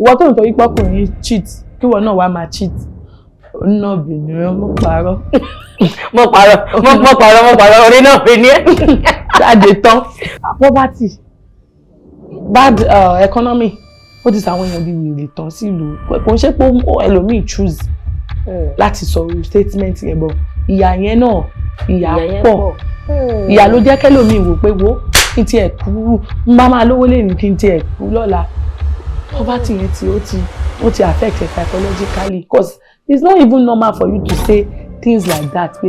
Ìwọ tó ń torí pọ́kùnrin cheat, kí ìwọ náà wá máa cheat. Nọ̀bì ni wọ́n, mọ̀ parọ́. Mo parọ́, mo parọ́, mo parọ́, orí náà fi ní ẹ́. Jáde tán. Poverty, bad economy, ó ti sàwọn èèyàn di wèrè tán sílùú. Kò ń ṣe pé ẹlòmíì choose láti sọ irú statement yẹn bọ̀, ìyà yẹn náà, ìyà pọ̀, ìyà ló jẹ́ kẹ́lòmíì wò pé, wo, kí n tiẹ̀ kú, n bá máa lówó lẹ́nu, kí n tiẹ̀ kú lọ́la. Poverty yẹn ti ó ti affect ẹ psychologically, 'cause it's not even normal for you to say things like that pé.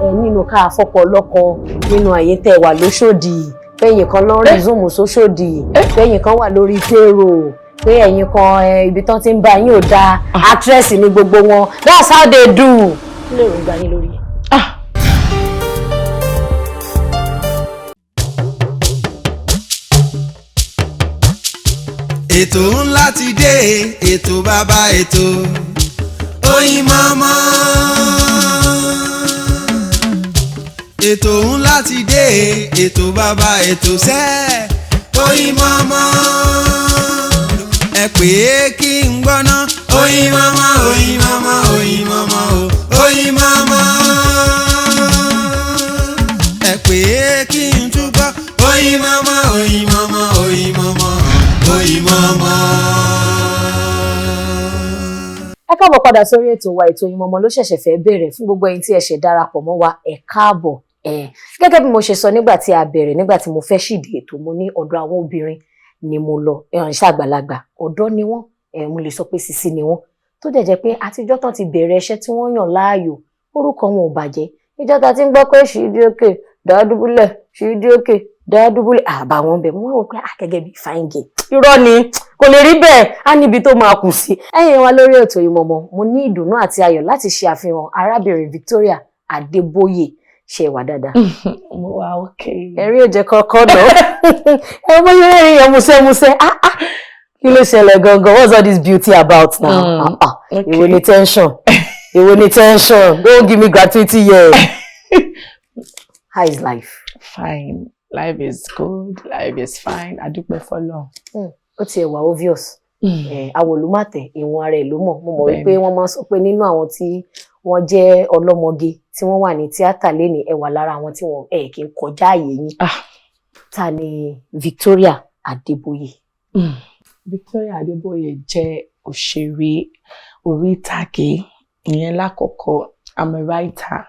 Ẹ nínú ká fọkọ lọ́kọ, nínú àyè tẹ́ wà lóṣòdì, pẹ́yìn kan lọ resume sóṣòdì, pẹ́yìn kan wà lórí payroll, pé ẹ̀yin kan ibi tán ti ń bá yín ò dáa, actress ní gbogbo wọn, that's how they do. Kí lè rògbà yín lórí? Ah. Ètò ńlá ti dé, ètò bàbá ètò, Oyinmomo. Ètò ńlá ti dé, ètò bàbá ètò sẹ́, Oyinmomo. Ẹ pè é kí n gbọ́ná. Oyinmomo, Oyinmomo, Oyinmomo o, Oyinmomo. Ẹ pè é kí n túbọ̀. Oyinmomo, Oyinmomo, Oyinmomo, Oyinmomo. Ẹ káàbọ̀ padà sórí ètò wa, ètò Oyinmomo ló ṣẹ̀ṣẹ̀ fẹ́ bẹ̀rẹ̀. Fún gbogbo ẹ̀yin tí ẹ ṣẹ̀ darapọ̀ mọ́ wa, ẹ káàbọ̀. Ẹ gẹ́gẹ́ bí mo ṣe sọ nígbà tí a bẹ̀rẹ̀, nígbà tí mo fẹ́ ṣìdí ètò, mo ní ọ̀dọ̀ àwọn obìnrin ni mo lọ. Ẹ̀hàn iṣẹ́ àgbàlagbà, ọ̀dọ́ ni wọ́n, ẹ̀ mo lè sọ pé sisi ni wọ́n, tó dẹ̀ jẹ́ pé àtijọ́ tán ti bẹ̀rẹ̀ iṣẹ́ tí wọ́n yàn láàyò, orúkọ wọn ò bàjẹ́. Ìjọ ta ti ń gbọ́ pé ṣìdí òkè dàádúbúlẹ̀, ṣìdí òkè dàádúbúlẹ̀, àbá wọn bẹ̀. Mo wá wò pé gẹ́gẹ́ bí fine girl, irọ́ ni, kò lè rí bẹ́ẹ̀, á níbi tó máa kù sí. Ẹ̀yin wa lórí ètò Oyinmomo, mo ní ìdùnnú àti ayọ̀ láti ṣe àfihàn arábìnrin Victoria Adébóyè. Ṣe wà dáadáa? Mo wà okay. Ẹ̀rín ò jẹ́ kọ́kọ́ náà, ẹ bó ṣe rẹ́rìn yẹn músẹ́músẹ́. Ah ah, kí ló ṣẹlẹ̀ gangan? What's all this beauty about now? Ah ah, ìwọ ni tension, ìwọ ni tension. Don't give me gratuity here. How is life? Fine, life is good, life is fine, adúpẹ́ fọ́lọ́run. Ó tiẹ̀ wà obvious. Awolumate, ìwọ̀n ara ẹ̀ ló mọ̀. Mo mọ̀ wípé wọ́n máa ń sọ pé nínú àwọn tí wọ́n jẹ́ ọlọ́mọge tí wọ́n wà ní tíátà lénìí, ẹ wà lára àwọn tí wọ́n ẹ̀ kì í kọjá àyè yín. Ta ni Victoria Adébóyè? Victoria Adébóyè jẹ́ òṣèré orí ìtàgé, ìyẹn lákọ̀ọ́kọ́. I'm a writer.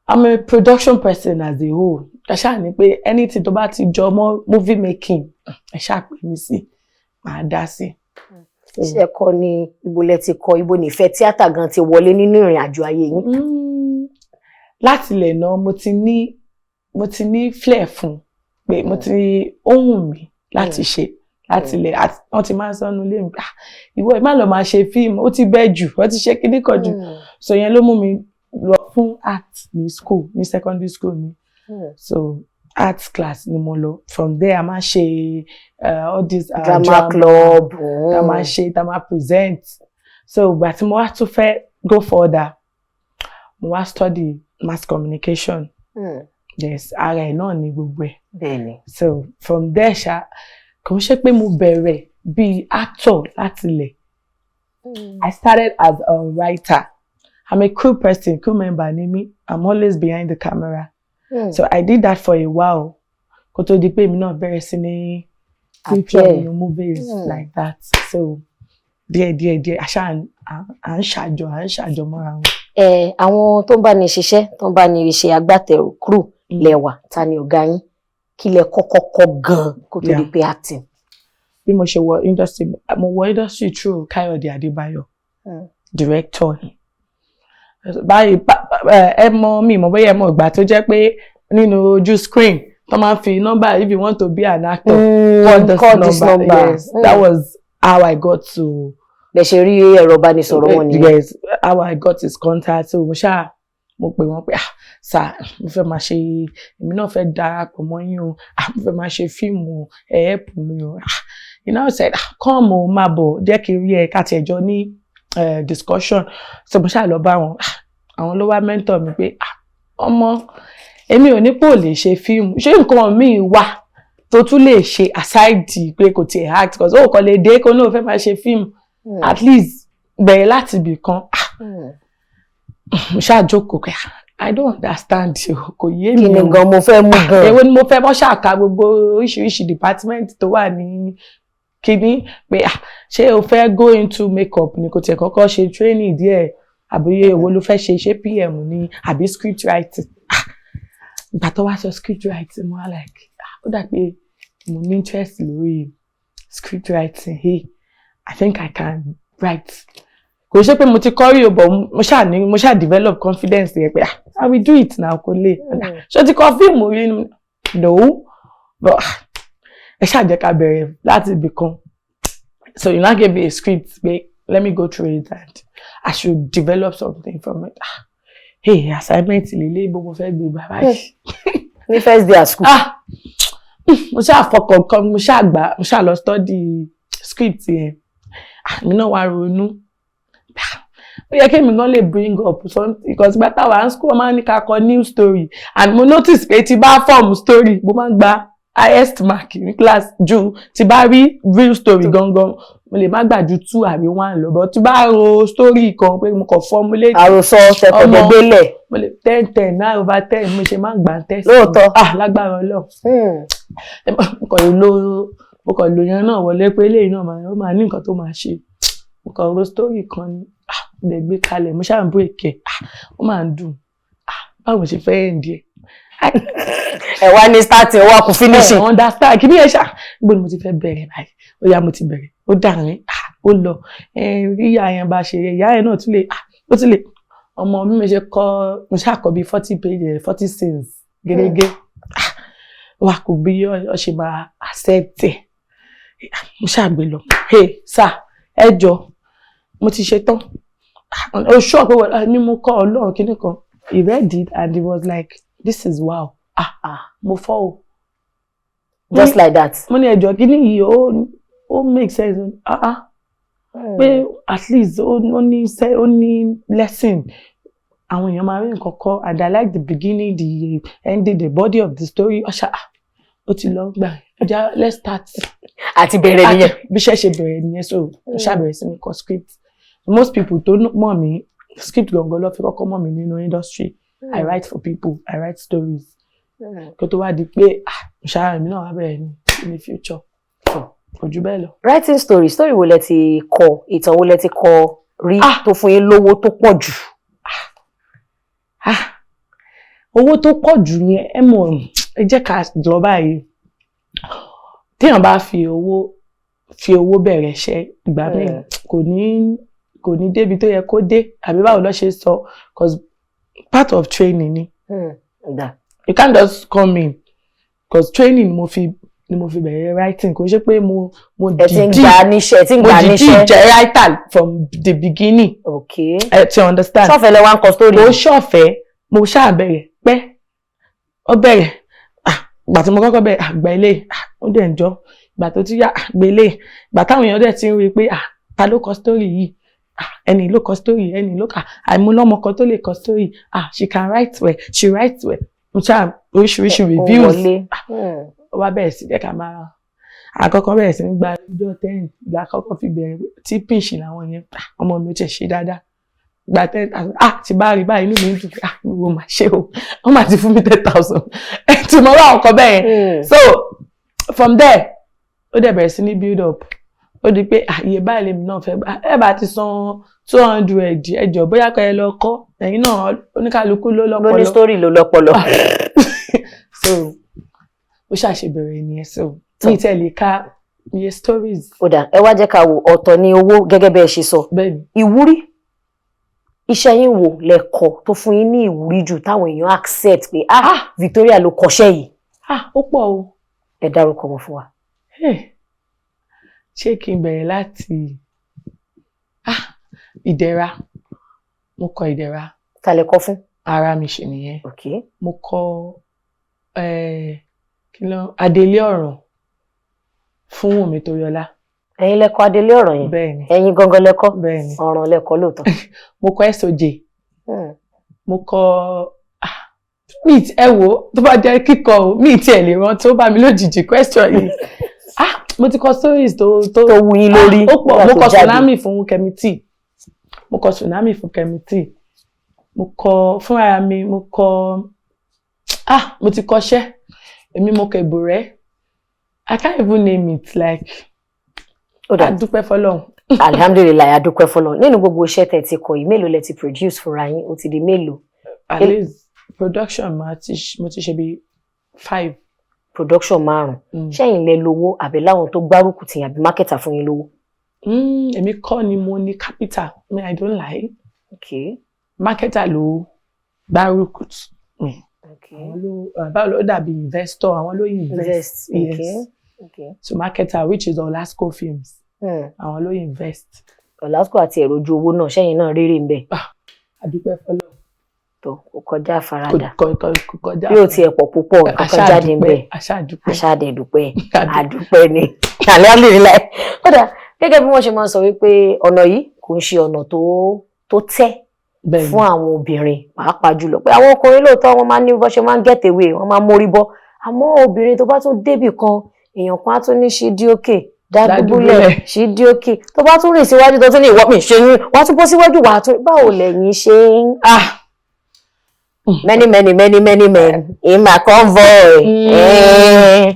I'm a production person as a whole. Ẹ ṣáà ní pé anything tó bá ti jọ mọ́ movie making, ẹ ṣáà pè mí sí, màá dá sí. Ṣé ẹ̀kọ́ ni? Ibo lẹ ti kọ́? Ibo nífẹ̀ẹ́ tíátà gan ti wọlé nínú ìrìn àjò ayé yín? Láti ilẹ̀ náà, mo ti ní flair fún pé mo ti ó wù mí láti ṣe láti ilẹ̀. Wọ́n ti máa ń sọnù lé mi, "Ah, ìwọ ẹ má lọ máa ṣe fíìmù, ó ti bẹ́ẹ̀ jù, ó ti ṣe kíní kan jù." So yẹn ló mú mi lọ fún art ní school, ní secondary school mi. So art class ni mo lọ. From there, a máa ṣe all this drama club. Tá máa ṣe, tá máa present. So ìgbà tí mo wá tún fẹ́ go further, mo wá study mass communication. Yes, ara ẹ̀ náà ni gbogbo ẹ̀. So from there ṣá, kò ń ṣe pé mo bẹ̀rẹ̀ bíi actor láti ilẹ̀. I started as a writer. I'm a crew person, crew member ni mí. I'm always behind the camera. So I did that for a while kó tó di pé èmi náà bẹ̀rẹ̀ sí ní feature Appear. nínú movies like that. So díẹ̀ díẹ̀ díẹ̀, àṣà à ń ṣàjọ, à ń ṣàjọ mọ́ra wọn. Ẹ àwọn tó ń bá ní ṣiṣẹ́, tó ń bá ní ṣe agbátẹrù, crew lẹ́wà, ta ni ọ̀gá yín? Kí lẹ kọ́kọ́ kọ́ gan kó tó di pé acting? Bí mo ṣe wọ industry, mo wọ industry through Káyọ̀dé Adébáyọ̀, director ni báyìí. Ẹ mọ mi mọ bóyá ẹ mọ ìgbà tó jẹ́ pé nínú ojú screen tó máa ń fi nọ́mbà, "If you want to be an actor, call this call number." This number. Yes, that was how I got to Bẹ ṣe rí ẹ̀rọ ìbánisọ̀rọ̀ wọn nìyẹn. Yes, how I got his contact. So mo ṣáà mo pè wọ́n pé, "Ah sir, mo fẹ́ máa ṣe, èmi náà fẹ́ darapọ̀ mọ́ yín o. Ah, mo fẹ́ máa ṣe fíìmù o, ẹ help mi o." Ah, said, "Ah, come o, máa bọ̀, jẹ́ kí n rí ẹ, ká tiẹ̀ jọ ní discussion." So mo ṣáà lọ bá wọn. Ah, àwọn ló wá mentor mi pé, "Ah, ọmọ, èmi ò ní pò lè ṣe fíìmù, ṣé nǹkan míì wà tó tún lè ṣe aside pé kò tiẹ̀ act? Cause ó kàn lè dé kó náà fẹ́ máa ṣe fíìmù. At least bẹ̀rẹ̀ láti ibì kan. Ah, mo ṣáà jókòó pé, ah, I don't understand o, kò yé mi Kí ni o. gan mo fẹ́ mú gan? Èwo ni mo fẹ́ mọ́? Ṣàka gbogbo oríṣiríṣi department tó wà ní kínní pé, ah, ṣé o fẹ́ go into makeup ni, kò tiẹ̀ kọ́kọ́ ṣe training díẹ̀, àbí èwo ló fẹ́ ṣe? Ṣé PM ni àbí script writing? Ah, ìgbà tó wá sọ script writing, mo wá like, ah, ó dà pé mo ní interest lórí script writing. Hey, I think I can write. Kò ṣe pé mo ti kọ́ rí o, but mo ṣáà ní, mo ṣáà develop confidence yẹn pé, ah, I will do it now. Kò lè ṣé o ti kọ fíìmù rí ni? No, but ah, ẹ ṣáà jẹ́ ká bẹ̀rẹ̀ láti ibì kan. So you now gave me a script pé let me go through it and I should develop something from it. Ah, hey, assignment lélẹ̀, bó mo fẹ́ gbé bàbá yìí? Ní first day at school. Ah, mo ṣáà fọkàn kan, mo ṣáà gbà, mo ṣáà lọ study script yẹn. Ah, mi náà wá ronú. Ah, ó yẹ kémi gan lè bring up something, because ìgbà táwa ń school, máa ń ní ká kọ new story, and mo notice pé tí bá form story, mo máa ń gba highest mark ní class ju tí bá rí real story gangan. Mo lè má gbà ju two àbí one lọ, but tí bá ro story kan pé mo kàn formulate Àròsọ tẹkọ̀dẹ̀ gbélẹ̀. Mo lè 10 10, 9/10, mo ṣe máa ń gbà test. Lóòótọ́? Ah, lágbára Ọlọ́run. Mo kàn lo yẹn náà wọlé pé eléyìí náà ó máa ní nǹkan tó máa ṣe. Mo kàn ro story kan ni. Ah, mo lè gbé kalẹ̀, mo ṣáà ń break ẹ̀. Ah, ó máa ń dùn. Ah, báwo ṣe fẹ́ end ẹ̀? Ẹ wá ní starting, ó wá kú finishing. Ẹ understand kí ni ẹ ṣá, gbọ́dọ̀ mo ti fẹ́ bẹ̀rẹ̀ báyìí? Ó yá, mo ti bẹ̀rẹ̀, ó dàrin. Ah, ó lọ. Ẹ rí ìyá yẹn bá ṣe, ìyá yẹn náà tún lè, ah, ó tún lè ọmọ mi. Mo ṣe kọ, mo ṣáà kọ bíi 40 pages, 40 scenes gẹ́gẹ́. Ah, wà kò bí ọ ṣe máa accept ẹ̀. Mo ṣáà gbé lọ. Hey sir, ẹ jọ, mo ti ṣe tán. Ó ṣọ́ pé wọ́n ní mo kọ́ Ọlọ́run kíní kan. He read it and he was like, "This is wow." Ah ah, mo fọ́ o. Just like that. Mo ní ẹjọ́, kíní yìí ó make sense. Ah ah, pé at least ó ní lesson, àwọn èèyàn máa rí nǹkan kọ́, and I like the beginning, the ending, the body of the story. Ọ̀ṣà, ah, ó ti lọ gbà ọjà, let's start. Àti bẹ̀rẹ̀ nìyẹn. Bí iṣẹ́ ṣe bẹ̀rẹ̀ nìyẹn. So mo ṣàbẹ̀rẹ̀ sí ní kọ script. Most people tó mọ̀ mí, script gangan ló fi kọ́kọ́ mọ̀ mí nínú industry. I write for people, I write stories, kó tó wá di pé, ah, mo ṣáà mi náà wá bẹ̀rẹ̀ ní in the future. Kò jù bẹ́ẹ̀ lọ. Writing story, story wo lẹ ti kọ, ìtàn wo lẹ ti kọ rí Ah. tó fún yín lówó tó pọ̀ jù? Ah, owó tó pọ̀ jù yẹn, ẹ mọ̀, ẹ jẹ́ ká lọ báyìí. Téèyàn bá fi owó bẹ̀rẹ̀ iṣẹ́, ìgbà míì kò ní débi tó yẹ kó dé, àbí báwo ló ṣe sọ? Cause part of training ni. Dà. You can't just come in, cause training ni mo fi bẹ̀rẹ̀ writing. Kò ṣe pé mo Ẹ ti ń dìídì gbà níṣẹ́, ẹ ti ń mo gbà dìídì níṣẹ́. jẹ́ writer from the beginning. Ẹ ti understand? Ṣọ́ọ̀fẹ́ lẹ wá ń kọ story? Mo ṣọ̀fẹ́, mo ṣáà bẹ̀rẹ̀ pẹ́, ó bẹ̀rẹ̀. Ah, ìgbà tí mo kọ́kọ́ bẹ̀rẹ̀, ah, gba ilé. Ah, ó dẹ̀ ń jọ. Ìgbà tó ti yá, ah, gba ilé. Ìgbà táwọn èèyàn dẹ̀ ti ń rí i pé, ah, ta ló kọ story yìí? Ah, ẹni ló kọ story, ẹni ló kà. Àìmúlọ́mọ kan tó lè kọ story. Ah, she can write well, she writes well. Mo ṣáà oríṣiríṣi Ó reviews. wọlé. Ó wá bẹ̀rẹ̀ sí jẹ́ ká máa àkọ́kọ́ bẹ̀rẹ̀ sí ní gba ọjọ́ 10. Ìgbà àkọ́kọ́ fi bẹ̀rẹ̀ tí pinch làwọn yẹn. Ah, ọmọ mi ò tiẹ̀ ṣe dáadáa, gba 10,000. Ah, ti bá rí báyìí, inú mi ń dùn pé, ah, wo mà ṣe o, wọ́n mà ti fún mi 10,000 tí mo bá ọkọ bẹ́ẹ̀ yẹn. So from there, ó dẹ̀ bẹ̀rẹ̀ sí ní build up. Ó di pé, ah, iye báyìí lèmi náà fẹ́ gbà. Ẹ bá ti san 200, ẹjọ́ bóyá kọ́ ẹ lọ kọ́ ẹ̀yin náà. Oníkálukú ló Ló ní lọ́pọlọ. story, ló lọ́pọlọ. So ó ṣàṣebẹ̀rẹ̀ nìyẹn. So mi tẹ̀lé ká iye stories. Ó dà, ẹ wá jẹ́ ká wò, ọ̀tọ̀ ní owó gẹ́gẹ́ bẹ́ẹ̀ ṣe sọ. Bẹ́ẹ̀ni. Ìwúrí iṣẹ́ yín wo lẹ kọ tó fún yín ní ìwúrí jù, táwọn èèyàn accept pé, ah, Victoria ló kọṣẹ́ yìí? Ah, ó pọ̀ o. Ẹ dárúkọ wọn fún wa. Hey, ṣé kí n bẹ̀rẹ̀ láti, ah, Ìdẹ̀ra? Mo kọ Ìdẹ̀ra. Ta lẹ kọ fún? Ara mi ṣe nìyẹn. Mo kọ kí ló, Adelé Ọ̀ràn fún Wùnmí Toríọlá. Ẹ̀yin lẹ kọ Adelé Ọ̀ràn yẹn? Bẹ́ẹ̀ni. Ẹ̀yin gangan lẹ kọ? Bẹ́ẹ̀ni. Ọ̀ràn lẹ kọ lóòótọ́. Mo kọ SOJ. Mo kọ, ah, Mi ẹ wo, tó bá jẹ́ kíkọ o, mi tiẹ̀ lè rántí, ó bá mi lójijì, question yìí. Ah, mo ti kọ stories tó Tó wú yín lórí. Ah, ó pọ̀. Nígbà Mo tó kọ jáde. Tsunami fún Kemi T, mo kọ Tsunami fún Kemi T, mo kọ fúnra mi, mo kọ, ah, mo ti kọṣẹ́ èmi, mo kọ Ìbòrẹ́. I can't even name it, like, Ó dà. A dúpẹ́ fọ́lọ́run. Alhamdulillahi, a dúpẹ́ fọ́lọ́run. Nínú gbogbo iṣẹ́ tẹ́ ti kọ yìí, mélòó lẹ ti produce fúnra yín? Ó ti di mélòó? At least production, mo ti ṣe bí five. Production márùn. Ṣẹ́yìn lẹ lówó, àbí láwọn tó gbárùkù tì yín, àbí marketer fún yín lówó? Èmi kọ́ ni mo ní capital. I mean, I don't lie. Marketer ló gbárùkù tì mí. Àwọn ló, báwo ló dàbí investor, àwọn ló invest. Invest. Yes. So marketer, which is Olasco Films, àwọn ló invest. Olasco àti èrò ojú owó náà, ṣẹ́yìn náà rérè ń bẹ̀? A dúpẹ́ fọ́lọ́run. Tó kò kọjá àfaradà. Kò kọjá. Bí ó tiẹ̀ pọ̀ púpọ̀, nǹkan kan jáde ń bẹ̀. A ṣáà dúpẹ́. A ṣáà dẹ̀ dúpẹ́, àdúpẹ́ ni, alhamdulillahi. Kódà gẹ́gẹ́ bí wọ́n ṣe máa ń sọ wípé ọ̀nà yìí kò ń ṣe ọ̀nà tó tẹ́ fún àwọn obìnrin, pàápàá jùlọ pé àwọn ọkùnrin lóòótọ́, wọ́n máa ń ní bó ṣe máa ń get away, wọ́n máa ń mórí bọ́, àmọ́ obìnrin, tó bá tún débì kan, èèyàn kan á tún ní ṣídí òkè dádúbúlẹ̀, Dádúbúlẹ̀. ṣídí òkè, tó bá tún rìn síwájú, tó tún ní ìwọ mi ṣe yín, wàá tún bọ́ síwájú, wàá tún, báwo lẹ̀yin ṣe ń Ah. Many, many, many, many men in my convoy. Eh.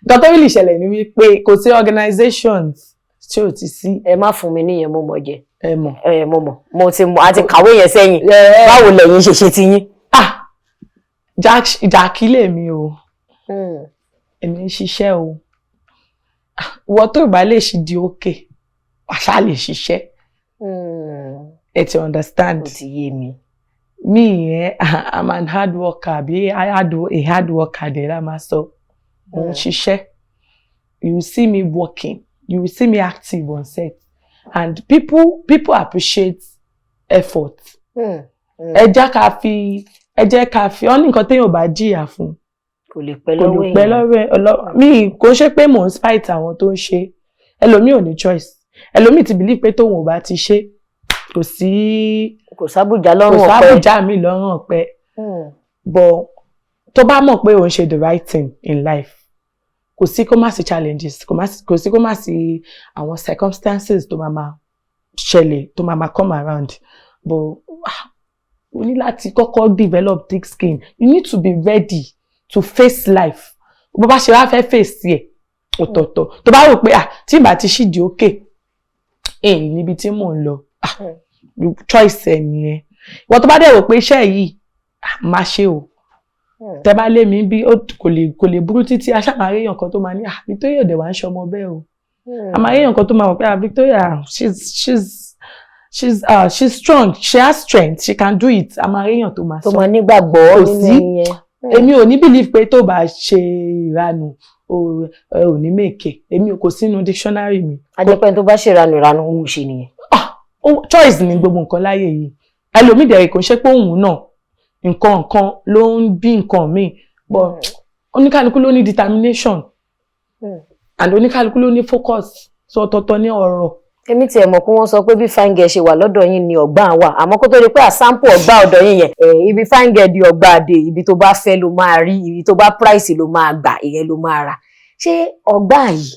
Nǹkan tó really ṣẹlẹ̀ ni wípé kò sí organizations tí ò ti sí. Ẹ má fún mi níyẹn, mo mọ̀ jẹ. Ẹ mọ̀. Ẹ mo mọ̀, mo ti mọ̀, àti kàwé yẹn sẹ́yìn. Báwo lẹ̀yin ṣe ṣe ti yín? Ah, Jackie lèmi o, èmi ń ṣiṣẹ́ o. Ah, ìwọ tó bá lè ṣì di òkè, wàṣà lè ṣiṣẹ́. Ẹ ti understand? Ó ti yé mi. Me, I'm an hard worker, àbí a hard worker dẹ̀ la máa sọ. Mo ń ṣiṣẹ́. You will see me working, you will see me active on set, and people appreciate effort. Ẹ jẹ́ ká fi ọ́ ní nǹkan téèyàn ò bá jìyà fún, Kò lè pẹ́ kò lọ́wọ́ lè pẹ́ èèyàn. Lọ́wọ́ ẹ̀. Mi kò ṣe pé mò ń spite àwọn tó ń ṣe. Ẹlòmíì ò ní choice, ẹlòmíì ti believe pé tóun ò bá ti ṣe, kò sí Kò sábùjá kò lọ́rùn ọ̀pẹ. sábùjá mi lọ́rùn ọ̀pẹ. But tó bá mọ̀ pé òun ṣe the right thing in life, kò sí kó má sí challenges, kò sí kó má sí àwọn circumstances tó máa máa ṣẹlẹ̀, tó máa máa come around, but ah, o ní láti kọ́kọ́ develop thick skin. You need to be ready to face life. Bó bá ṣe wá fẹ́ face ẹ̀ ọ̀tọ̀ọ̀tọ̀, tó bá rò pé, ah, tí ìbá ti ṣídìí òkè ẹ̀ níbi tí mò ń lọ, ah, choice ẹ̀ nìyẹn. Ìwọ tó bá dẹ̀ rò pé iṣẹ́ yìí, ah, máa ṣe o, tẹ bá lé mi bí, ó kò lè burú títí. Aṣáàmárí èèyàn kan tó máa ní, ah, Victoria òdẹ̀ wá ń ṣọmọ bẹ́ẹ̀ o. Àmàrí èèyàn kan tó máa wọ̀ pé, ah, Victoria, she's strong, she has strength, she can do it. Àmàrí èèyàn tó máa Tó sọ. máa nígbàgbọ́ Kò nínú sí. ẹni yẹn. Èmi ò ní believe pé tó bá ṣe ìranù o, ẹ ò ní make. Èmi ò kò sínú dictionary mi. Ajẹ́pẹ́ tó bá ṣèranù, ìranù òun ṣe nìyẹn. Choice ni gbogbo nǹkan láyé yìí. Ẹlòmíì dẹ̀ kò ń ṣe pé òun náà, nǹkan nǹkan ló ń bí nǹkan míì, but oníkálukú ló ní determination and oníkálukú ló ní focus, so ọ̀tọ̀ọ̀tọ̀ ní ọ̀rọ̀. Èmi tiẹ̀ mọ̀ pé wọ́n sọ pé bí fine girl ṣe wà lọ́dọ̀ yín ni ọ̀gbá wà, àmọ́ kó tó di pé àsáǹpù ọ̀gbá ọ̀dọ̀ yín yẹn, ibi fine girl di ọ̀gbá dé, ibi tó bá fẹ́ ló máa rí, ibi tó bá price ló máa gbà, ìyẹn ló máa rà. Ṣé ọ̀gbá yìí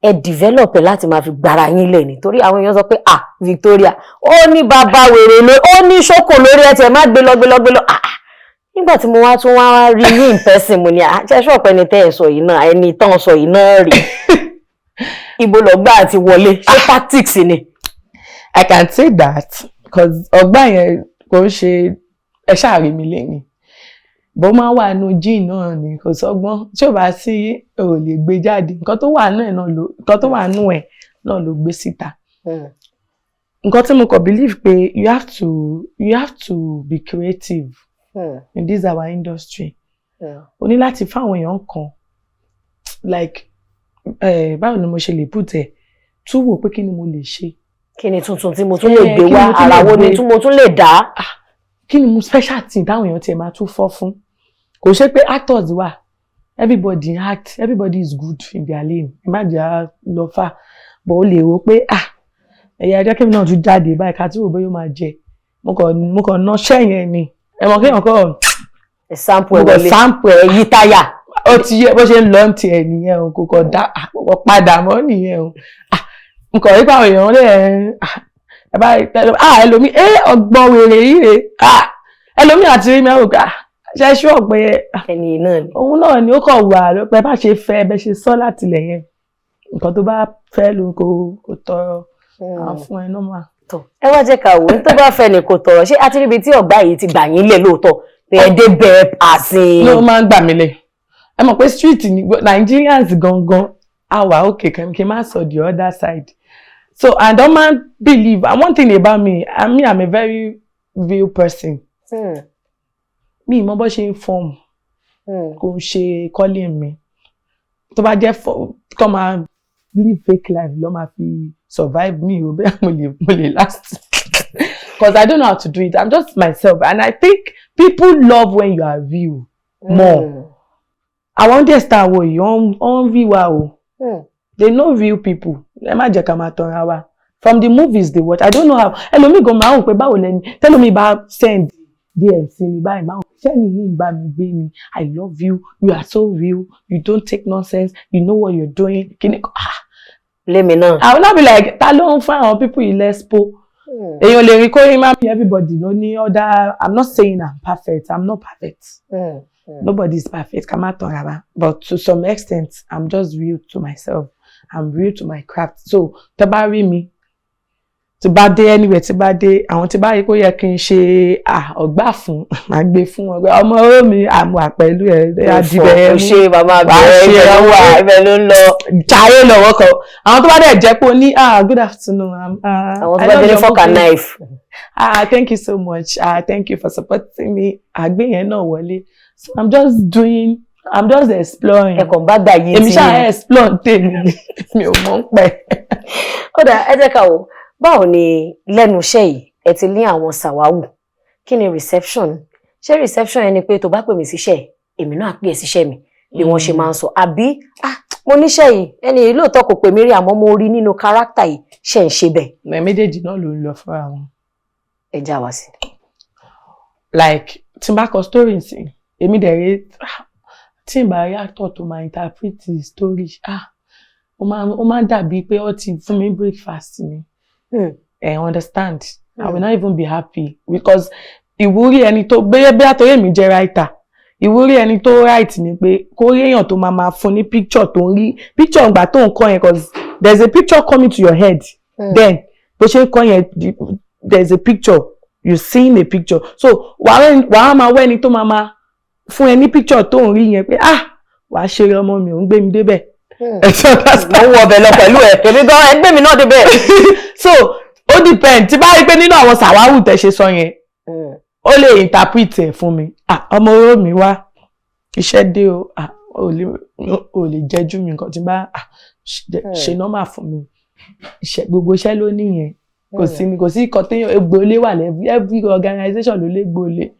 ẹ develop ẹ láti máa fi gbára yín lẹ̀ ni? Torí àwọn èèyàn sọ pé, ah, Victoria ó ní bàbá wèrè ló ó ní ṣókò lórí ẹ, tiẹ̀ má gbé lọ, gbé lọ, gbé lọ. Ah ah. Nígbà tí mo wá tún wá rí ní in person, mo ní, ah, ṣe ṣọ́ọ̀pù ẹni tẹ́ ẹ sọ yìí náà, ẹni tán sọ yìí náà rí, ibo lọ́gbà àti wọlé? Ṣé tactics ni? I can say that because ọgbà yẹn kò ń ṣe ẹ ṣáà rí mi lẹ́yìn bó máa wà nù gene náà ni. Kò sọ́gbọ́n tí ò bá sí, ò lè gbé jáde. Nǹkan tó wà nù ẹ̀ náà ló gbé síta. Nǹkan tí mo kàn believe pé you have to be creative in this our industry. O ní láti fáwọn èèyàn kan, like, báwo ni mo ṣe lè put ẹ, tún wò pé kí ni mo lè ṣe. Kí ni tuntun tí mo tún lè gbé Kí ni wá? mo tún lè Ara wo ni gbé? tún mo tún lè dá? Kí ni mo special thing táwọn èèyàn tiẹ̀ máa tún fọ́ fún? Kò ṣe pé actors wà, everybody act, everybody is good in their lane, ẹ má jẹ́ á lọ fà, but ó lè rò pé, ah, ẹ̀yà ẹjọ́ kébì náà tún jáde báyìí, ká tí wò bóyá ó máa jẹ. Mo kàn náṣẹ́ yẹn ni, ẹ mọ̀ kéèyàn kọ́ Ẹ Ẹ sample ẹ Mo kàn wọlé. Sample ẹ. Ẹ yí táyà. Ó ti yẹ bó ṣe ń lọ ti ẹ nìyẹn o. Kò kàn dá àpò padà mọ́ nìyẹn o. Ah, n kò rí pé àwọn èèyàn lè ẹ bá ah, ẹlòmíì, ẹ ọgbọ́n wèrè yìí rè. Ah, ẹlòmíì àti rí mi àwọn òkè, ah, ṣe ṣú ọ̀pẹ Ẹni náà ni. Òun náà ni ó kàn wà lọ́pẹ́ bá ṣe fẹ́ bẹ́ ṣe sọ láti ilẹ̀ yẹn. Nǹkan tó bá fẹ́ ló kò tọrọ à ń fún ẹ normal. Tọ́, ẹ wá jẹ́ ká wò ó, tó bá fẹ́ ni kò tọrọ. Ṣé àti níbi tí ọ̀gbá yìí ti gbà yín lẹ̀ lóòótọ́ pé ẹ dé bẹ́ẹ̀ àsìn? Ló máa ń gbà mí lẹ̀. Ẹ mọ̀ pé street ni Nigerians gangan a wà, okay, kí n má sọ the other side. So and don man believe, and one thing about me, I mean, I'm a very real person. Mi mọ bó ṣe ń form. Kò ń ṣe calling mi. Tó bá jẹ́ kọ́ máa live fake life ló máa fi survive mi o, bẹ́ẹ̀ mo lè last, 'cause I don't know how to do it. I'm just myself, and I think people love when you are real more. Àwọn audience tá a wò yìí, wọ́n ń rí wa o. They know real people. Ẹ má jẹ́ ká máa tanra wa. From the movies they watch, I don't know how ẹlòmíì gan máa ń pè báwo lẹni tẹlòmíì bá send DM sí mi báyìí, máa ń ṣẹ́ni yìí ń bá mi gbé ni. "I love you, you are so real, you don't take nonsense, you know what you're doing." Kíni, ah. Lémi náà. I will not be like, ta ló ń fún àwọn people yìí lẹ́spo? Èèyàn lè rí kórìí má mi. Everybody ló ní other. I'm not saying I'm perfect. I'm not perfect. Nobody is perfect, ká má tanra wa. But to some extent, I'm just real to myself, I'm real to my craft. So tẹ́ bá rí mi, tí bá dé anywhere, tí bá dé àwọn tí bá rí kó yẹ kí n ṣe ọ̀gbà fún, màá gbé fún wọn pé ọmọ oró mi àmọ́ pẹ̀lú ẹ̀ adìbẹ̀ ẹ̀ Ó ṣe màmá. Wàá Bẹ̀rẹ̀ ṣe ibẹ̀ ló wà, ibẹ̀ ló ń lọ. Jayé lọ́wọ́ kan. Àwọn tó bá dẹ̀ jẹ́ pé ó ní, "Ah, good afternoon." Àwọn tó bá dé ní fork and knife. "Ah, thank you so much. Ah, thank you for supporting me." Àgbé yẹn náà wọlé. So I'm just doing, I'm just exploring. Ẹ kàn bá gbà yín. Èmi tí ṣáà explore tèmi ni, mi ò mọ̀ ń pẹ́. Ó dà, ẹ jẹ́ ká wò, báwo ni lẹ́nu iṣẹ́ yìí, ẹ ti ní àwọn sàwáwù, kí ni reception? Ṣé reception yẹn ni pé tó bá pè mí síṣẹ́, èmi náà pè é síṣẹ́ mi, bí wọ́n ṣe máa ń sọ, àbí, "Ah, mo níṣẹ́ yìí, ẹni yìí lóòótọ́ kò pè mí rí, àmọ́ mo rí nínú character yìí"? Ṣe ń ṣe bẹ́ẹ̀? Ẹ méjèèjì náà ló ń lọ fúnra wọn. Ẹ já wa sí. Like tí n bá kọ story sí, èmi dẹ̀ rí, ah, tí n bá rí actor tó máa interpret the story, ah, ó máa ń dàbí pé ó ti fún mi breakfast ni. Ẹ understand? I will not even be happy, because ìwúrí ẹni tó bóyá bí àtọ́yè mi jẹ́ writer, ìwúrí ẹni tó write ni pé kó rí èèyàn tó máa máa fún ní picture tó ń rí, picture ìgbà tó ń kọ yẹn, 'cause there is a picture coming to your head. Then bó ṣe ń kọ yẹn, there is a picture, you seeing a picture. So wàá máa wá ẹni tó máa máa fún ẹ ní picture tó ń rí yẹn pé, ah, wàá ṣeré ọmọ mi, ò ń gbé mi débẹ̀. Ẹ ti understand? Mo ń wọ ọbẹ̀ lọ pẹ̀lú ẹ̀, èmi gan ẹgbẹ́ mi náà débẹ̀. So ó depend. Tí bá rí pé nínú àwọn sàwáwù tẹ ṣe sọ yẹn, ó lè interpret ẹ̀ fún mi, ah, ọmọ oró mi wá, iṣẹ́ dé o, ah, ò lè jẹ́jú mi nǹkan tí bá, ah, ṣe normal fún mi. Iṣẹ́, gbogbo iṣẹ́ ló níyẹn. Kò sí ni, kò sí nǹkan téèyàn egbòlé wà lẹ́bí. Every organization ló lé gbòlé.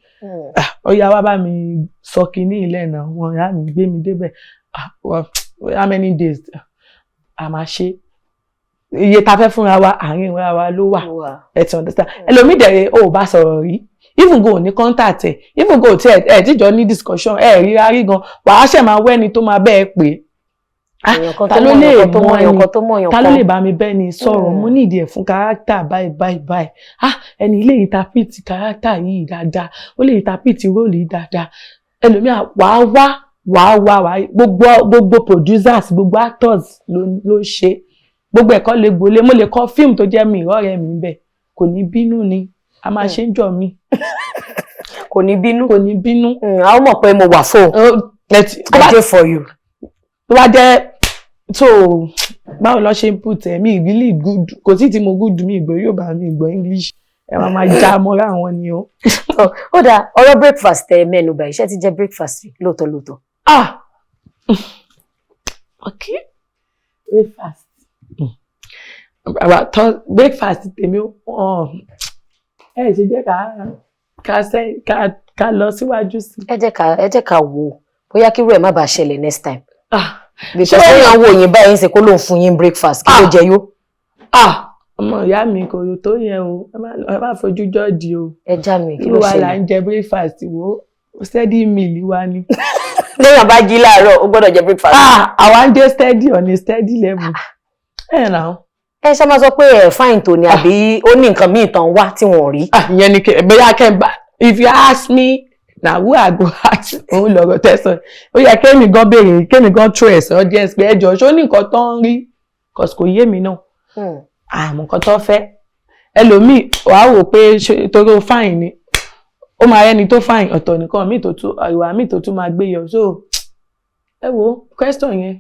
Ah, ó yá, wá bá mi sọ kinní ilẹ̀ náà, wọn ìyá mi gbé mi débẹ̀. Ah, well, how many days a máa ṣe? Iye ta fẹ́ fúnra wa, àárín wa wa ló wà. Ẹ ti understand? Ẹlòmíì dẹ̀rẹ̀, o ò bá sọ̀rọ̀ rí, even go ní contact ẹ̀, even go tí ẹ tíjọ ní discussion ẹ ríra rí gan, wàá ṣẹ̀ máa wẹ́ni tó máa bẹ́ẹ̀ pé, ah, Èèyàn kan ta tó ló mọ̀ lè èèyàn kan tó mọ mọ̀ èèyàn ẹni kan tó mọ̀ èèyàn ta ló kan. lè bá mi bẹ́ẹ̀ ni sọ̀rọ̀? Mo ní ìdí ẹ̀ fún character báyìí báyìí báyìí. Ah, ẹni lè interpret character yìí dáadáa, ó lè interpret role yìí dáadáa. Ẹlòmíà wàá wá wàá wá wàá gbogbo producers, gbogbo actors ló ṣe gbogbo ẹ̀kọ́ lè gbolé. Mo lè kọ fíìmù tó jẹ́ mi ìrọ̀rẹ́ mi bẹ́ẹ̀, kò ní bínú ni, a máa ṣe ń jọ mi. Kò ní bínú. Kò ní bínú. A ó mọ̀ pé mo wà fún Ó, tó I bá dey for you. Tó bá jẹ́ so, báwo lọ ṣe ń put ẹ̀ mi really good, kò sí tí mo good, mi ìgbọ́ Yorùbá, mi ìgbọ́ English, ẹ máa máa já mọ́ra àwọn ni o. Ó dáa, ọ̀rọ̀ breakfast ẹ mẹ́nu bà, iṣẹ́ ti jẹ́ breakfast rí lóòótọ́ lóòótọ́? Ah, okay, breakfast. About breakfast tèmi, ẹ ṣe jẹ́ ká lọ síwájú sí. Ẹ jẹ́ ká wò ó bóyá kírú ẹ̀ má bàa ṣẹlẹ̀ next time. Ah. Because ó yàn wò yín báyìí ń ṣe kó lóun fún yín breakfast, kí ló Ah. jẹ yó? Ah, ọmọ ìyá mi, kò tó yẹn o. Ẹ má fojú jọ́ọ̀jì o. Ẹ já mi, kí ló Irú wa là ṣẹlẹ̀? ń jẹ breakfast wo. Steady meal wa ni. Lẹ́yìn bá jí láàárọ̀, ó gbọ́dọ̀ jẹ breakfast. Ah, àwa ń jẹ́ steady on a steady level. Ẹ̀ náà. Ẹ ṣe máa sọ pé ẹ fine tó ni, àbí ó ní nǹkan míì tán wá tí wọn ò rí? Ah, ìyẹn ni bóyá kẹ́ bá, if you ask me, na who I go ask? Òun lọ̀rọ̀ tẹ̀sán. Ó yẹ kémi gan béèrè, kémi gan throw ẹ̀sán audience pé ẹjọ́, ṣó ní nǹkan tó ń rí? Cause kò yé mi náà. Àmọ́ nǹkan tó fẹ́, ẹlòmíì wàá wò pé torí ó fine ni, ó máa rẹ́ni tó fine, ọ̀tọ̀ nìkan míì tó tún, ìwà míì tó tún máa gbé yọ. So ẹ wo question yẹn.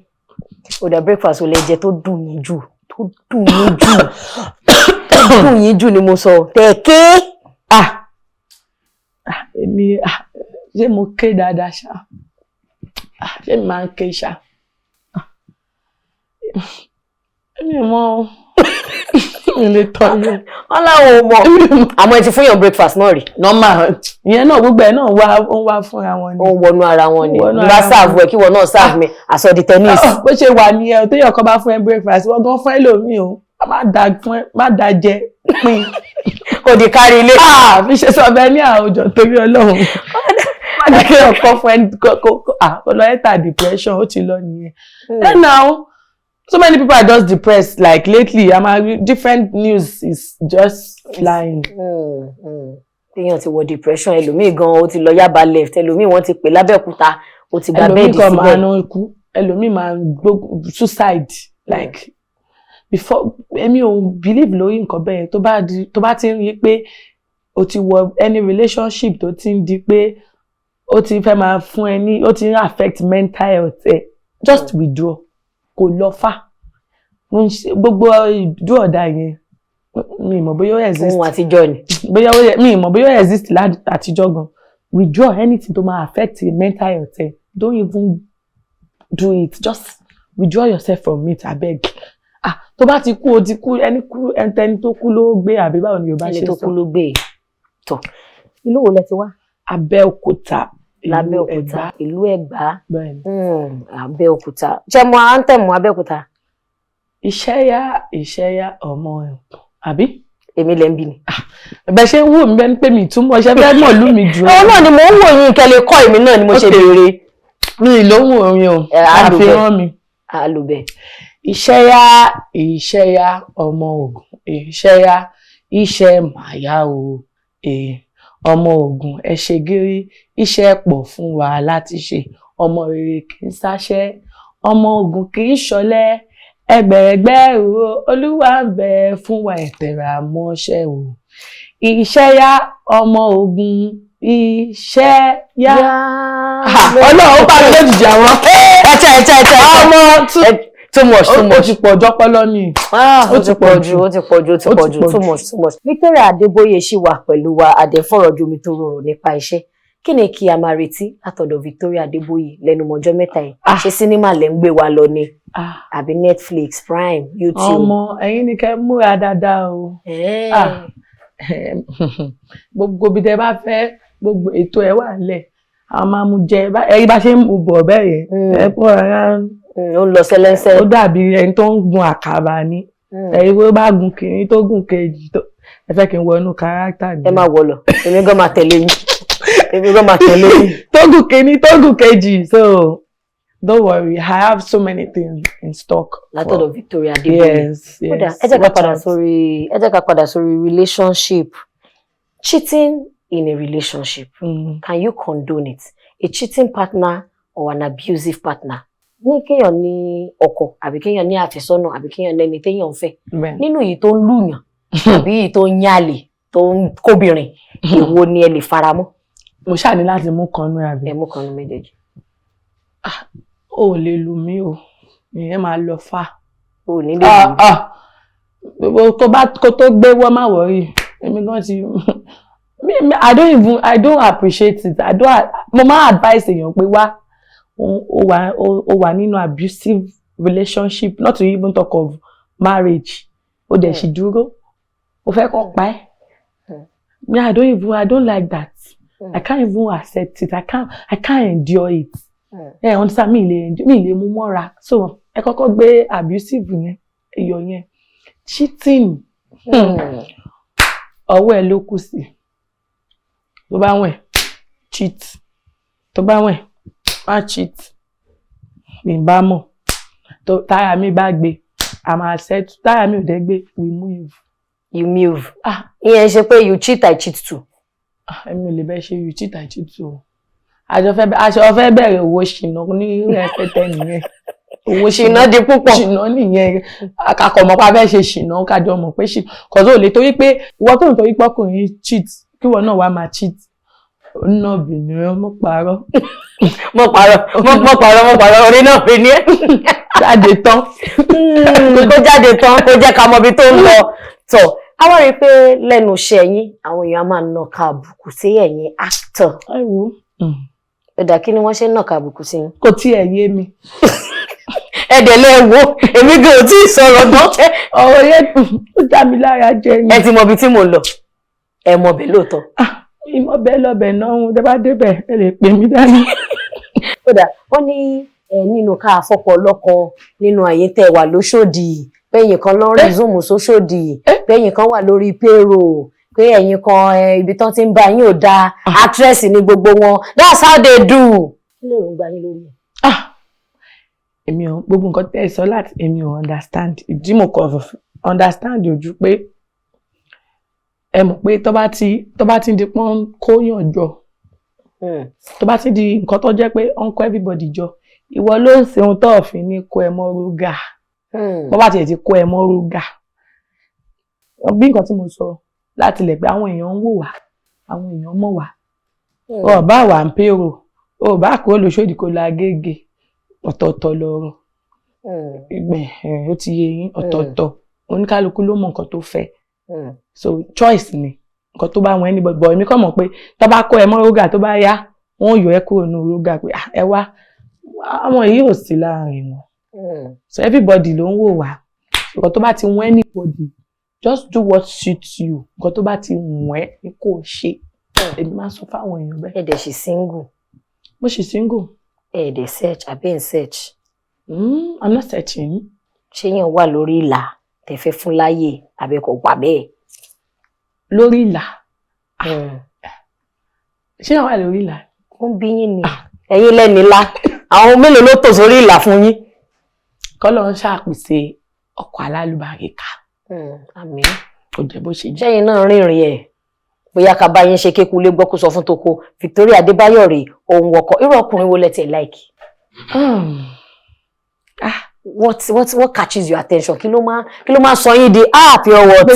Ó dà, breakfast ò lè jẹ tó dùn yín jù, tó dùn yín jù, tó dùn yín jù ni mo sọ tẹ̀ké. Ah ah, èmi, ah, ṣé mo ké dáadáa ṣá? Ah, ṣé mi máa ń ké ṣá? Ah, èmi ò mọ̀ o. Mi lè tọ́ yín. Wọn láwọn ò mọ̀, àmọ́ ẹ ti fún yàn breakfast náà rí? Normal, ìyẹn náà, gbogbo ẹ̀ náà wá, ó ń wá fúnra wọn ni. Ó ń wọnú ara wọn ni. Ó ń wọnú bí bá ara serve ẹ, kí wọn náà serve mi, àsọ di tennis. Ah, bó ṣe wà ní ẹ, téèyàn kan bá fún ẹ breakfast, wọ́n gan fún ẹlòmíì o, má da fún ẹ, má da jẹ, pín. Kò di kárí ilé. Ah, fi ṣe sọ bẹ́ẹ̀ ní àwùjọ, torí Ọlọ́run, má jẹ́ kí ọkọ fún ẹ kó ah, kó lọ enter depression, ó ti lọ nìyẹn. And now so many people are just depressed. Like lately, different news is just flying. Téèyàn ti wọ depression, ẹlòmíì gan ó ti lọ Yaba left, ẹlòmíì wọ́n ti pè lábẹ́òkúta, ó ti gba Ẹlòmíì bẹ́ẹ̀dì kan máa síbẹ̀. ń kú, ẹlòmíì máa ń gbógun suicide. Like before, èmi ò believe lórí nǹkan bẹ́ẹ̀ yẹn. Tó bá ti ń rí pé o ti wọ any relationship tó ti ń di pé ó ti fẹ́ máa fún ẹ ní, ó ti ń affect mental health ẹ, just withdraw, kò lọ fà. Mo ń ṣe gbogbo ìdú ọ̀dà yẹn, mi ì mọ̀ bóyá ó exist. Ohun àtijọ́ ni. Bóyá ó yẹ, mi ì mọ̀ bóyá ó exist àtijọ́ gan. Withdraw. Anything tó máa affect your mental health ẹ, don't even do it. Just withdraw yourself from it, abeg. Ah, tó bá ti kú, o ti kú. Ẹni kú, ẹni tó kú ló gbé, àbí báwo ni Yorùbá Ẹni ṣe tó sọ? kú ló gbé e. Tọ, ìlú wo lẹ ti wá? Abẹ́òkúta, ìlú Lábẹ́òkúta. Ẹ̀gbá. Ìlú Ẹ̀gbá. Bẹ́ẹ̀ni. Abẹ́òkúta, ṣé mo à ń tẹ̀ mọ́ Abẹ́òkúta? Iṣẹ́ yá, iṣẹ́ yá, ọmọ ẹ̀kọ́, àbí? Èmi lẹ́ ń bí ni. Bẹ́ẹ̀ ṣe ń wò mí bẹ́ẹ̀ ni pé mi ìtumọ̀ ṣe fẹ́ mọ̀ lú mi jù. Òun náà ni mò ń wò yín, kẹ́ lè kọ́ èmi náà ni mo ṣe Okay. béèrè. Mi ìlóhùn orin o. Ẹ, á lò bẹ́ẹ̀. Àfihàn mi. Àlùbẹ̀. Iṣẹ́ yá, iṣẹ́ yá, ọmọ Ògùn, iṣẹ́ yá, iṣẹ́ màyá o. Ọmọ Ògùn, ẹ ṣe gírí, iṣẹ́ pọ̀ fún wa láti ṣe. Ọmọ rere kì í sáṣẹ́, ọmọ Ògùn kì í ṣọ̀lẹ. Ẹgbẹ̀rẹ̀gbẹ̀rún Olúwa ń bẹ fún wa, ẹ tẹra mọ́ṣẹ́ o. Iṣẹ́ yá, ọmọ Ògùn, iṣẹ́ yá. Ọlọ́run, ó bá mi lójijì àwọn. Ẹ̀tẹ̀ ẹ̀tẹ̀ ẹ̀tẹ̀. Ọmọ tún. Too much, too Ó much. ti pọ̀ jọpọ́lọ́ ni. Ah, Ó ó ti ti pọ̀ pọ̀ jù, jù. ó ti pọ̀ jù, ó ti Ó ti pọ̀ jù. pọ̀ Too jù. much, too much. Victoria Adébóyè ṣì wà pẹ̀lú wa, àdẹ́fọ̀rọ̀jomi tó rọrùn nípa iṣẹ́. Kí ni kí a máa retí látọ̀dọ̀ Victoria Adébóyè lẹ́nu mọ́jọ́ mẹ́ta yìí? Ah. Ṣé sinimá lẹ́ ń gbé wa lọ ni, Ah, àbí Netflix, Prime, YouTube? Ọmọ, ẹ̀yin ni kẹ́ múra dáadáa o. Ah. Gbogbo ibi tẹ́ bá fẹ́, gbogbo ètò ẹ̀ wà nílẹ̀, a máa mú jẹ ẹ̀yin bá ṣe ń mú bọ̀ bẹ́ẹ̀ yẹn. Ẹ kó ara. Ó ń lọ sẹ́lẹ́ńsẹ́. Ó dàbí ẹni tó ń gun àkàbà ni. Ẹ̀yin tó bá gun kìíní, tó gùn kejì, tó ẹ fẹ́ kí n wọnú kárátà ni. Ẹ máa wọ̀ lọ, èmi gan máa tẹ̀lé yín, èmi gan máa tẹ̀lé yín. Tó gùn kìíní, tó gùn kejì. So don't worry, I have so many things in stock. Látọ̀dọ̀ Victoria Adébóyè. Yes. Kódà, ẹ jẹ́ ká padà sórí relationship. Cheating in a relationship, can you condone it? A cheating partner or an abusive partner? Ní kéèyàn ní ọkọ, àbí kéèyàn ní àfẹ́sọ́nà, àbí kéèyàn lẹ́ni téèyàn ń fẹ́, nínú èyí tó ń lùyàn àbí èyí tó ń yàlè, tó ń kóbìnrin, èwo ni ẹ lè faramọ́? Mo ṣáà ní láti mú kan nú, àbí? Ẹ mú kan nínú méjèèjì. O ò lè lù mí o, ìyẹn máa lọ fà. O ò ní lè Ah, lù. ah. Gbogbo tó bá kó tó gbé wọ́n, má worry, èmi gan ti I don't appreciate it. I don't. Mo máa advice èèyàn pé wá, ó wà nínú abusive relationship, not to even talk of marriage, ó dẹ̀ sì dúró, ó fẹ́ kó pa ẹ́. Me, I don't like that. I can't even accept it. I can't endure it. Ẹ understand? Mi lè mú mọ́ra. So ẹ kọ́kọ́ gbé abusive yẹn, èyọ yẹn. Cheating, ọwọ́ ẹ ló kù sí. Tó bá wẹ̀ cheat, Tó bá wẹ̀, má cheat. Mi bá mọ̀ tó táyà mi bá gbé, a máa settle. Táyà mi ò dẹ́ gbé, we move. You move. Ah. Ìyẹn ṣe pé you cheat, I cheat too. Ah, èmi ò lè bẹ́ ṣe you cheat, I cheat too o. Àjọ fẹ́ bẹ̀rẹ̀ owó ṣìnà ní rẹpẹtẹ nìyẹn. Owó ṣìnà di púpọ̀. Ṣìnà nìyẹn. Àkàkọ̀ mọ̀ pé a fẹ́ ṣe ṣìnà, kájọ mọ̀ pé ṣìnà kọ̀sọ́ ò lè torí pé ìwọ tó ń torí pé ọkùnrin cheat, kí ìwọ náà wá máa cheat. Ó ná bìnrin, mọ́ parọ́. Mo parọ́, mo parọ́, mo parọ́, orí náà fi ní ẹ́. Jáde tán. Kó jáde tán, kó jẹ́ ká mọ ibi tó ń lọ. Tọ̀, a wá rí i pé lẹ́nu iṣẹ́ yín, àwọn èèyàn á máa nàka àbùkù sí ẹ̀yin actor. Ẹ wo. Ẹ̀dà, kí ni wọ́n ṣe ń nàka àbùkù sí yín? Kò tiẹ̀ yé mi. Ẹ̀dẹ̀ lẹ́ wo, èmi gan ò tí ì sọ̀rọ̀ gan. Ọ̀rọ̀ yẹn, ó dá mi lára jẹ ni. Ẹ ti mọ ibi tí mò ń lọ, ẹ mọ bẹ́ẹ̀ lóòótọ́. Ìmọ̀ bẹ́ẹ̀ lọ́bẹ̀ náà ń tẹ́ bá débẹ̀, ẹ lè pè mí dání. Kódà wọ́n ní ẹ nínú ká fọ́kọ lọ́kọ nínú àyè tẹ́ wà lóṣòdì, pẹ́yìn kan lọ resume sóṣòdì, pẹ́yìn kan wà lórí payroll, pé ẹ̀yin kan ibi tán ti ń bá yín ò dáa, actress ní gbogbo wọn, that's how they do. Kí lè rògbà yín lórí ẹ̀? Ah, èmi ò gbogbo nǹkan tẹ́ ẹ sọ láti, èmi ò understand. Ìdí mo kàn understand ojú pé ẹ mọ̀ pé tó bá ti di pọ́n kóyàn jọ, tó bá ti di nǹkan tó jẹ́ pé ó ń kó everybody jọ, ìwọ ló ń ṣe ohun tó òfin ní kó ẹ mọ́ rúgà. Bó bá tiẹ̀ ti kó ẹ mọ́ rúgà, bí nǹkan tí mo sọ láti lẹ̀ pé àwọn èèyàn ń wò wá, àwọn èèyàn mọ̀ wá. Ọ̀ bá wà ń pérò, ò bá kúrò lóṣòdì kó lọ Agége, ọ̀tọ̀ọ̀tọ̀ lọ̀rọ̀. Ìgbẹ̀ ẹ̀, ó ti yé yín, ọ̀tọ̀ọ̀tọ̀, oníkálukú ló mọ nǹkan tó fẹ́. So choice ni nǹkan tó bá wọn anybody, but èmi kàn mọ̀ pé tó bá kó ẹ mọ́ rógà, tó bá yá, wọ́n yọ ẹ́ kúrò ní rógà pé, "Ah, ẹ wá, àwọn yìí ò sí láàrin wọn." So everybody ló ń wò wá. Nǹkan tó bá ti wọ́n anybody, just do what suits you. Nǹkan tó bá ti wọ́n ẹ́ ni kò ṣe. Èmi máa ń sọ fáwọn èèyàn bẹ́ẹ̀. Ẹ dẹ̀ ṣì single? Mo ṣì single. Ẹ dẹ̀ search àbí ń search? I'm not searching. Ṣé yẹn wà lórí ìlà tẹ́ fẹ́ fún láyè àbí kò wà bẹ́ẹ̀? Lórí ìlà? Ṣé wọ́n wà lórí ìlà? Ó ń bí yín ni, ẹ̀yin lẹ́ni ńlá, àwọn mélòó ló tò sórí ìlà fún yín? Kọ́lọ́ ń ṣàpèsè ọkọ̀ alálùbáríkà. Àmín. Kò jẹ́ bó ṣe jẹ́. Ṣẹ́yìn náà rìnrìn ẹ̀, bóyá ká bá yín ṣe kékulé gbọ́ kó sọ fún toko, Victoria Adébáyọ̀ rè, òun wọkọ̀, irú ọkùnrin wo lẹ tiẹ̀ like? What catches your attention? Kí ló máa sọ yín di, ah, pure water,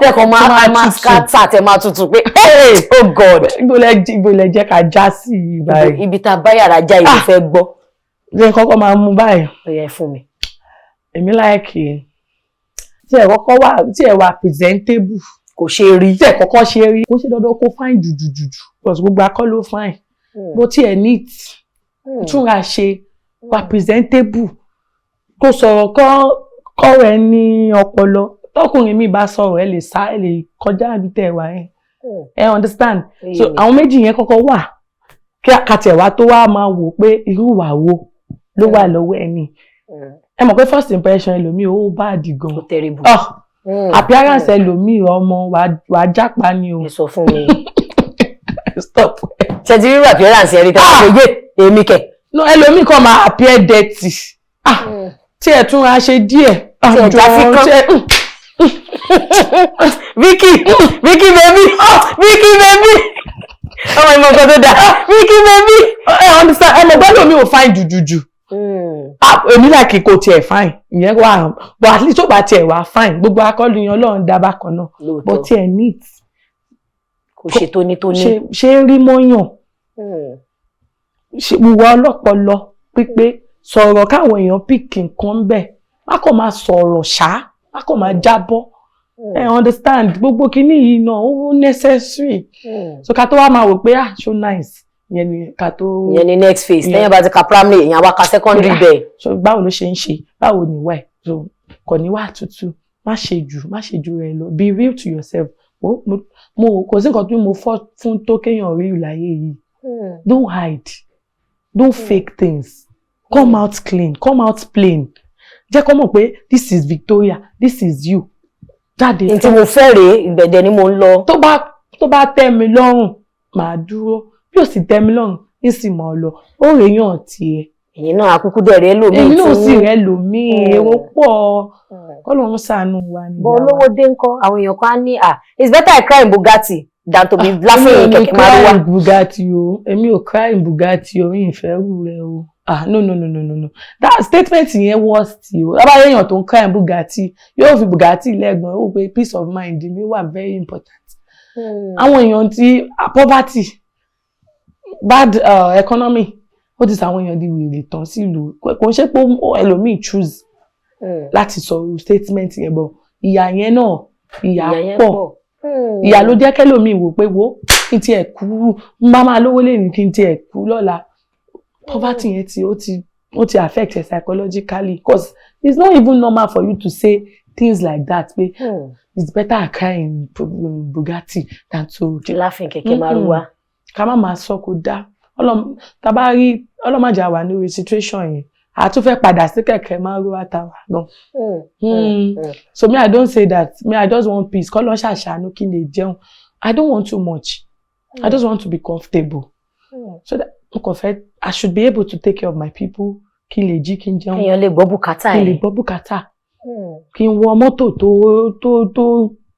tẹ́kọ̀ máa scatter, tẹ́ máa tutù pé, hey, oh God? Ibo lẹ jẹ́ ká já sí i báyìí? Ibi tá a bá yàrá já, ìlú fẹ́ gbọ́. Ṣé kọ́kọ́ máa mú báyìí? Ó yẹ fún mi. Èmi like tí ẹ kọ́kọ́ wà, tí ẹ wà presentable. Kò ṣe rí. Tí ẹ kọ́kọ́ ṣe rí, kó ṣe dandan kó fine jùjùjùjù, because gbogbo akọ́ ló fine, bó tí ẹ neat, túnra ṣe, wà presentable, kó sọ̀rọ̀ kọ́ kọ́rọ̀ ẹ ní ọpọlọ. Tọkùnrin mi bá sọ̀rọ̀, ẹ lè sá, ẹ lè kọjá ibi tẹ́ ẹ wà yẹn. Ẹ understand? So àwọn méjì yẹn kọ́kọ́ wà kí kàtẹ̀ wá tó wá máa wò pé irú ìwà wo ló wà lọ́wọ́ ẹni. Ẹ mọ̀ pé first impression ẹlòmíì, ó bad gan. Ó terrible. Oh, appearance ẹlòmíì, ọmọ, wàá jápa ni o. Ẹ sọ fún mi. Stop. Ṣe ti rírọ appearance ẹ rí tẹ́lẹ̀ pé yé èmi kẹ̀? No, ẹlòmíì kàn máa appear dirty. Ah, tí ẹ túnra ṣe díẹ̀. Tí ẹ já fíkán. Vicky, Vicky baby, Vicky baby, ọmọ ìmọ̀ nǹkan tó dáa, Vicky baby. Ẹ understand? Ẹ mọ̀ gbọ́dọ̀ mi ò fine jùjùjù. Èmi like kò tiẹ̀ fine, ìyẹn wà, but at least tó bá tiẹ̀ wà fine, gbogbo akọ́lù yẹn, Ọlọ́run dá bákan náà, but tiẹ̀ neat. Kò ṣe tónítóní. Ṣe rí mọ́yàn, ṣe wùwà ọlọ́pọlọ pípé, sọ̀rọ̀ káwọn èèyàn pick nǹkan ń bẹ̀, má kàn máa sọ̀rọ̀ ṣá, má kàn máa jábọ́. Ẹ understand? Gbogbo kinní yìí náà, ó necessary. So ká tó wá máa wò pé, ah, so nice, ìyẹn ni ká tó. Ìyẹn ni next phase. Tẹ́yìn bá ti ka primary, èèyàn wá ka secondary bẹ́ẹ̀. So báwo ló ṣe ń ṣe, báwo ni ìwà ẹ̀? So kò ní wà tútù, má ṣe jù, má ṣe jù rẹ lọ. Be real to yourself. Mo kò sí nǹkan tí mo fọ́ fún tó kéèyàn rí láyé yìí. Don't hide, don't fake things. Come out clean, come out plain. Jẹ́ kó mọ̀ pé this is Victoria, this is you. Jáde. N tí mo fẹ́ rèé, ìgbẹ̀dẹ̀ ni mo ń lọ. Tó bá tẹ́ mi lọ́rùn, màá dúró. Bí ò sì tẹ́ mi lọ́rùn, Ń sì mọ̀ ọ́ lọ, ó rèéyàn tiẹ̀. Èyí náà akúkú dẹ̀rẹ́ lómi. Èmi náà sì rẹ́ lòmíì. Èrò pọ̀, kọ́lọ́run ṣàánú wa ni. Bọ́ olówó dé ńkọ́? Àwọn èèyàn kan á ní, "Ah, it's better I cry in Bugatti than to be laughing in kẹ̀kẹ́ márúwá." Èmi ò cry in Bugatti o, èmi ò cry in Bugatti o, yìí fẹ́ rú rẹ o. Ah, no, no, no, no, no, no, that statement yẹn worst o. Lábàá èèyàn tó ń cry in Bugatti yóò fi Bugatti lẹ́gbọ̀n ó pé peace of mind mi wà very important. Àwọn èèyàn tí poverty, bad economy, ó ti sàwọn èèyàn di wèrè tán sílùú. Kò ń ṣe pé ẹlòmíì choose láti sọ statement yẹn bọ̀, ìyà yẹn náà, ìyà pọ̀, ìyà ló jẹ́ kẹ́lòmíì wò pé, wo, kí n tiẹ̀ kú, n bá máa lówó lẹ́nu, kí n tiẹ̀ kú lọ́la. Poverty yẹn ti ó ti affect ẹ psychologically, 'cause it's not even normal for you to say things like that pé it's better I cry in Bugatti than to laughing kẹ̀kẹ́ márúwá. Ká má máa sọ, kó dá tàbá rí ọlọ́màjà wà ní situation yẹn, a tún fẹ́ padà sí kẹ̀kẹ́ márúwá tàwa gan. So me, I don't say that. Me, I just want peace. Kọ́ ló ń ṣàṣàánú kí n lè jẹun. I don't want too much. I just want to be comfortable. So that mo kàn fẹ́, I should be able to take care of my people, kí n lè jí, kí n jẹun. Kéèyàn lè gbọ́ bùkátà. Kí n lè gbọ́ bùkátà, kí n wọ mọ́tò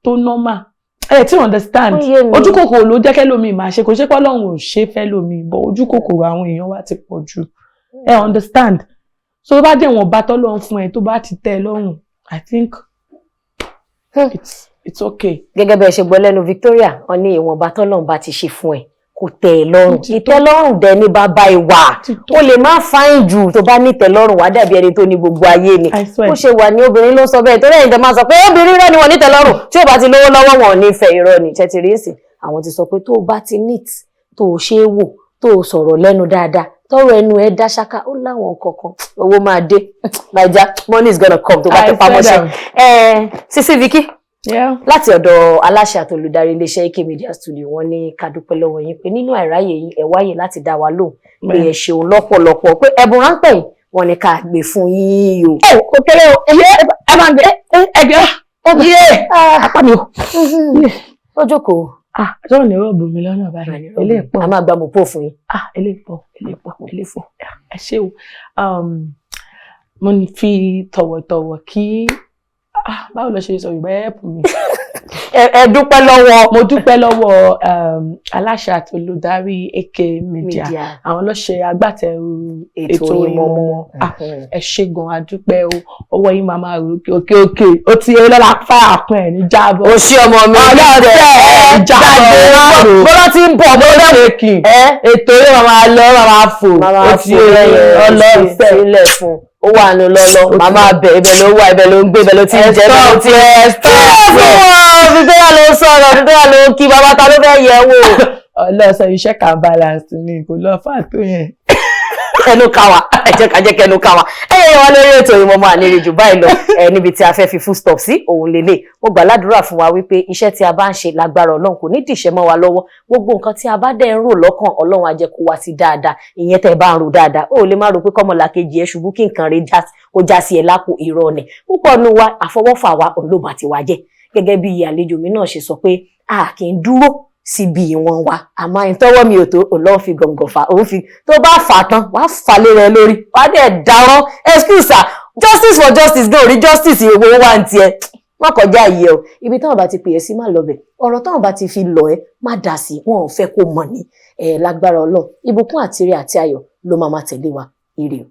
tó normal. Ẹ ti understand? Ojú kòkòrò ló jẹ́ kẹ́lòmíì máa ṣe. Kò ṣe pé Ọlọ́run ò ṣe fẹ́ lòmíì, but ojú kòkòrò àwọn èèyàn wa ti pọ̀ jù, ẹ understand? So tó bá jẹ́ wọn bá tọ́lọ́run fún ẹ, tó bá ti tẹ́ ẹ lọ́rùn, I think it's okay. Gẹ́gẹ́ bẹ́ẹ̀ ṣe gbọ́ lẹ́nu Victoria, wọ́n ní ìwọ̀nba tọ́lọ́run bá ti ṣe fún ẹ, kò tẹ́ ẹ lọ́rùn. Ìtẹ́lọ́rùn dẹ̀ ní bàbá ìwà. O lè má fine jù, tó bá ní ìtẹ́lọ́rùn, wàá dàbí ẹni tó ní gbogbo ayé ni. Bó ṣe wà ní obìnrin ló sọ bẹ́ẹ̀, torí ẹ̀yin tẹ́ máa sọ pé obìnrin rẹ̀ ni wọ́n ní ìtẹ́lọ́rùn, tí ò bá ti lówó lọ́wọ́, wọn ò ní fẹ́. Irọ́ ni. Ṣètìrí àwọn ti sọ pé tó o bá ti neat, tó o ṣe é wò, tó o sọ̀rọ̀ lẹ́nu dáadáa, tọrọ ẹnu ẹ dá ṣáká, ó láwọn kankan, owó máa dé. Naija money is gonna come tó bá tẹ pamọ́ṣẹ́. Ẹ Sisi Vicky, láti ọ̀dọ̀ aláṣẹ àti olùdarí iléeṣẹ́ AK Media Studio, wọ́n ní ká dúpẹ́ lọ́wọ́ yín pé nínú àìráyè yín, ẹ wáyè láti dá wa lóhùn, pé ẹ ṣeun lọ́pọ̀lọpọ̀, pé ẹ̀bùn ráńpẹ́ yìí, wọ́n ní ká gbé fún yín o. Ẹ kò kéré o, ẹ máa ń gbé ẹgbẹ́ yé apá mi o. Ó jókòó. Ah, ọjọ́ ní rọ́ọ̀bù mi lọ́nà báyìí, eléyìí pọ̀. A máa gba mọ̀pọ̀ fún yín. Ah, eléyìí pọ̀, eléyìí pọ̀, eléyìí pọ̀. Ẹ ṣé o. Mo fi tọ̀wọ̀tọ̀wọ̀ kí, ah, báwo lọ ṣe sọ Yorùbá, ẹ help mi. Ẹ dúpẹ́ lọ́wọ́. Mo dúpẹ́ lọ́wọ́ aláṣẹ àti olùdarí AK Media, àwọn ló ṣe agbátẹrù ètò Oyinmomo. Ẹ ṣé gan, a dúpẹ́ o. Ọwọ́ yín máa máa rò òkè òkè, ó ti eré lọ́la fáà pín ẹ̀ ní jábọ̀. O ṣé, ọmọ mi. Ọlọ́ọ̀tẹ̀ ẹ̀ jábọ̀. Bọ́lá ti ń bọ̀. Bọ́lá ṣe kì ètò yóò máa lọ, máa máa fò. Ó ti eré ọlọ́ọ̀tẹ̀. Sílẹ̀ fún ó wà nù lọ́lọ́, màmá bẹ̀, ibẹ̀ ló wà, ibẹ̀ ló ń gbé, ibẹ̀ ló ti ń jẹ, ibẹ̀ ló ti ń fún wọn. Victoria ló ń sọ̀rọ̀, Victoria ló ń kí bàbá, ta ló fẹ́ yẹ̀ wò? Ọlọ́sọ iṣẹ́ kan balance ni, kò lọ fà tó yẹn. Ẹnu ká wa, ẹ jẹ́ ká jẹ́ kẹnu ká wa. Ẹ yẹ wá lórí ètò Oyinmomo, àlèrè jù báyìí lọ. Ẹ níbi tí a fẹ́ fi full stop sí òun lélẹ̀. Mo gbà ládùúrà fún wa wípé iṣẹ́ tí a bá ń ṣe, lágbára Ọlọ́run, kò ní dìṣẹ́ mọ́ wa lọ́wọ́. Gbogbo nǹkan tí a bá dẹ̀ ń rò lọ́kàn, Ọlọ́run á jẹ́ kó wá sí dáadáa. Ìyẹn tẹ́ ẹ bá ń rò dáadáa, ó lè má rò pé kọ́mọlàkejì ẹ ṣubú kí nǹkan rẹ̀ kó já sí ẹ lápò. Irọ́ ni. Púpọ̀ nu wa, àfọwọ́fà wa, òun ló bá ti wá jẹ́. Gẹ́gẹ́ bí àlejò mi náà ṣe sọ pé a kì í dúró síbi ìwọ̀n wa, àmọ́ ìtọ́wọ́ mi ò tó, òun lọ́ọ́ fi gọ̀ǹgọ̀ fà, òun fi tó bá fà tán, wàá fà lé rẹ lórí, wàá dẹ̀ dáràn. Excuse sir, justice for justice gan orí justice owó wà ní tiẹ̀. Má kọjá yìí o. Ibi táwọn bá ti pè é sí, má lọ bẹ̀. Ọ̀rọ̀ táwọn bá ti fi lọ ẹ́, má dà sí. Wọn ò fẹ́ kó mọ̀ ní ẹ̀. Lágbára Ọlọ́run, ìbùkún àti ire àti ayọ̀ ló máa máa tẹ̀lé wa. Ire o.